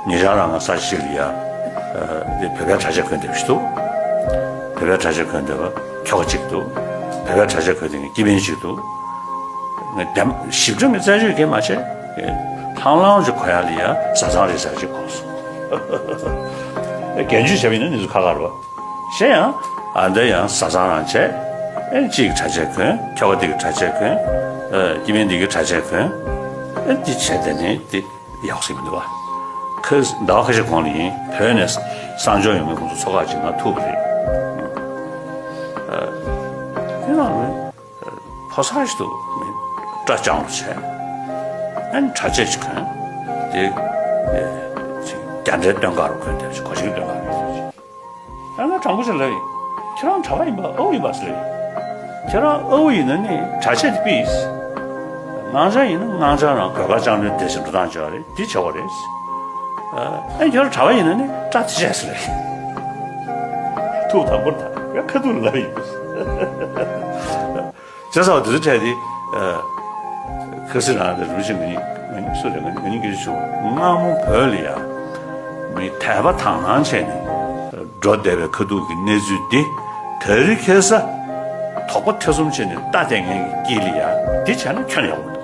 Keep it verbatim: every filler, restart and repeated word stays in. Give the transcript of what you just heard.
ཉེ་ཆར་རང་ང་ས་ཞིག་ལ་ཡ། འདི་བོད་པའི་གྲྭ་ཆས་གོན་བསྡད་པ་ཞིག་འདུག་བོད་པའི་གྲྭ་ཆས་གོན་བསྡད་པ་ཁྱོ་ག་གཅིག་འདུག་བོད་པའི་གྲྭ་ཆས་གོན་བསྡད་མཁན་སྐྱེ་དམན་ཅིག་འདུག་ངས་ཞིབ་ཕྲ་ངས་རྩད་གཅོད་གང་མ་བྱས། ལྷང་ལྷང་ཅིག་གོ་ཡ་ལ་ཡ་བཟའ་ཚང་རེད་ཟེར་ཅིག་གོ་སོང་། རྒྱན་ཆུས་བྱས་པ་ཡིན་ན་ནི་ཁ་ཁ་རེད་པ། གཞན་ཡང་ཨ་འདི་ཡང་བཟའ་ཚང་རང་བྱས། ཨེ་གཅིག་གི་གྲྭ་ཆས་གོན། ཁྱོ་ག་དེ་གི་གྲྭ་ཆས་གོན། སྐྱེ་དམན་དེ་གི་གྲྭ་ཆས་གོན། ཨེ་འདི་བྱས་དེ་ནི་འདི་ཡག་ཟིག་མི་འདུག་བ། ཁ་ཟླ་བ་ཁ་ཤས་གོང་ལ་ཡིན་བོད་ནས་གསང་སྦྱོང་ཡོང་མཁན་ཁོང་ཚོ་ཚོགས་ཁག་ཅིག་ནང་ཐུག་པ་རེད། དེ་ནང་ལ་ཕོ་གསར་ཞིག་འདུག་སྐྲ་ལྕང་ལོ་བྱས། ཨན་གྲྭ་ཆས་ཅིག་གོན། དེ་ཅིག་རྒྱ་འདྲའི་སྟོན་ཁ་རུ་གོན་དེ་ཅིག་གོ་ཤིག་སྟོན་ཁ་རུ་གོན་དེ་ཅིག་ཨ་ང་དྲང་པོ་ཞིག་ལབ་ཡིན། ཁྱེད་རང་གྲྭ་པ་ཡིན་པ་ཨོ་ཡིན་པ་ཟེར་ཡིན། ཁྱེད་རང་ཨོ་ཡིན་ན་ནི་གྲྭ་ཆས་དེ་ཕུད་ཡིན། ངང་ཅག་ཡིན་ན་ངང་ཅག་རང་གོས་དཀར་ལྕང་སྟོན་དེ་ཅིག་འགྲོ་སྟངས་བྱ་བ་རེད། དེ་བྱ་བ་རེད། ཨ་ཁྱེད་རང་གྲྭ་པ་ཡིན་ན་ནི་སྐྲ་དེ་ཆས་ཟེར་ཡིན། ཐུགས་དམ་པོར་ད་ཡ་ཁ་ཐུག་ལབ་ཡིན། བྱས་ཙང་དེ་ཚོ་འཕྲད་དེ། ཁ་སང་རང་དེ་རུ་ཆེན་ང་གཉིས་ང་གཉིས་སུ་རེད། ང་གཉིས་ང་གཉིས་སྐད་ཆ་བྱུང་། སྔ་མོ་བོད་ལ་ཡ་མི་དད་པ་དག་སྣང་བྱས་ནས་འགྲོ་བསྡད་པའི་ཁ་ཐུག་གི་གནས་ཚུལ་འདི་ད་རེས་ཁ་སང་དོགས་པ་ཐེ་ཚོམ་བྱས་ནས་ལྟ་བསྡད་མཁན་གྱི་དཀྱིལ་ལ་ཡ་འདི་བྱས་ན་ཁྱོན་ཡག་པོ་